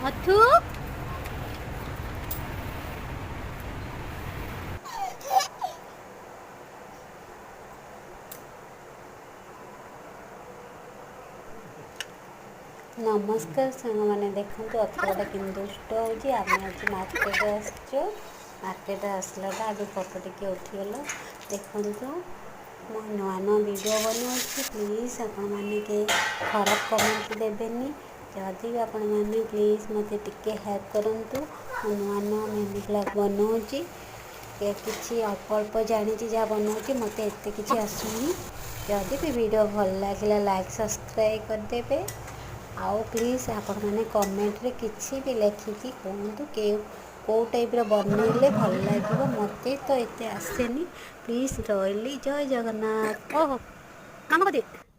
ଅଥୁ। ନମସ୍କାର ସାଙ୍ଗମାନେ, ଦେଖନ୍ତୁ ଅଥୁଟା କେମିତି ଦୁଷ୍ଟ ହେଉଛି। ଆମେ ଆଜି ମାର୍କେଟ ଆସିଛୁ। ମାର୍କେଟ ଆସିଲାଟା ଆଗେ ଫଟୋ ଟିକେ ଉଠିଗଲା। ଦେଖନ୍ତୁ, ମୁଁ ନୂଆ ନୂଆ ଭିଡ଼ିଓ ବନାଉଛି। ପ୍ଲିଜ୍ ଆପଣମାନେ କେହି ଖରାପ କମେଣ୍ଟ ଦେବେନି। ଯଦି ବି ଆପଣମାନେ ପ୍ଲିଜ୍ ମୋତେ ଟିକେ ହେଲ୍ପ କରନ୍ତୁ। ମୁଁ ନୂଆ ନୂଆ ମେହେନ୍ଦି ବ୍ଲଗ୍ ବନାଉଛି। କିଛି ଅଳ୍ପ ଅଳ୍ପ ଜାଣିଛି, ଯାହା ବନାଉଛି, ମୋତେ ଏତେ କିଛି ଆସୁନି। ଯଦି ବି ଭିଡ଼ିଓ ଭଲ ଲାଗିଲା, ଲାଇକ୍ ସବସ୍କ୍ରାଇବ୍ କରିଦେବେ। ଆଉ ପ୍ଲିଜ୍ ଆପଣମାନେ କମେଣ୍ଟରେ କିଛି ବି ଲେଖିକି କୁହନ୍ତୁ, କେଉଁ କେଉଁ ଟାଇପ୍ର ବନେଇଲେ ଭଲ ଲାଗିବ। ମୋତେ ତ ଏତେ ଆସେନି। ପ୍ଲିଜ୍, ରହିଲି। ଜୟ ଜଗନ୍ନାଥ। ଓହୋ, ମାମା କତି।